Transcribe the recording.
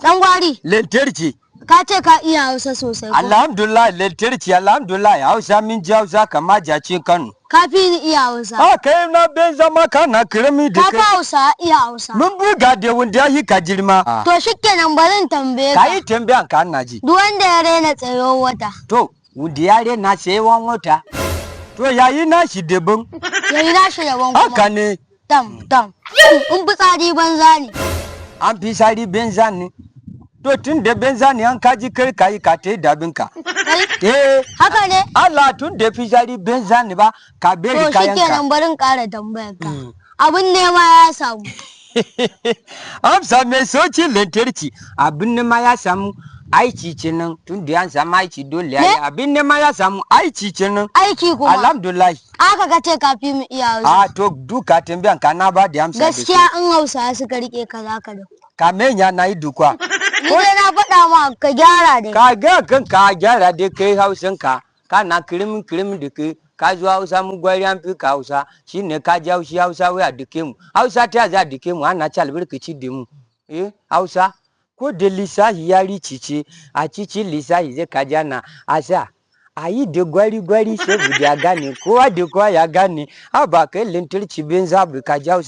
Dan gwari, Lantarki. Ka ce ka iya Hausa sosai ko? Alhamdulillah, lantarki, alhamdulillah, Hausa min ji Hausa kama jacin Kano. Ka fi ni iya Hausa. A kai na ben zama kana kirmi da Ka fi kai. Hausa iya Hausa. Mun buga da wanda ya yi ka girma. To shikenan, bari in tambaye Ka ka. yi tambayan ka, na ji. Duk wanda ya rena tsayuwar wata, To, wanda ya rena sayewan wata. To, yayi na shi daban. Yayi nashi daban kuma. Haka ne. Tam tam. In fitsari banza ne. An fi sari benza ne. To, tun da benza ne, an kaji kai ka yi ka ta dabinka. Kai, Eh, haka ne? Allah, tun da fitsari benza ne ba, ka bari To kayanka. shikenan, bari in ƙara tambayar ka. Abin nema ya samu. Amsa mai sauki, lantarki, abin nema ya samu, aiki kenan. Tun da an samu aiki, dole ya yi. Me? Abin nema ya samu, aiki kenan. Aiki kuma. Alhamdulillah. Aka ka ce ka fi mu iya Hausa. A to, duka tambayan ka na ba da amsa da Gaskiya in Hausa suka rike ka, za ka da. Ka menya na yi dukwa. Ni dai na faɗa ma, ka gyara dai. Ka ga kan ka gyara dai, kai Hausan ka kana kirimin kirimin da kai ka zo Hausa mu gwari, an fi ka Hausa shine ka ji haushi. Hausa wai a duke mu, Hausa ta za a duke mu, ana ci albarkaci da mu. Eh, Hausa ko da lissahi ya rikice a cikin lissahi, zai ka ji ana a sa a yi da gwari gwari saboda ya gane, kowa da kowa ya gane. Haba kai, lantarki, benza ka ji Hausa.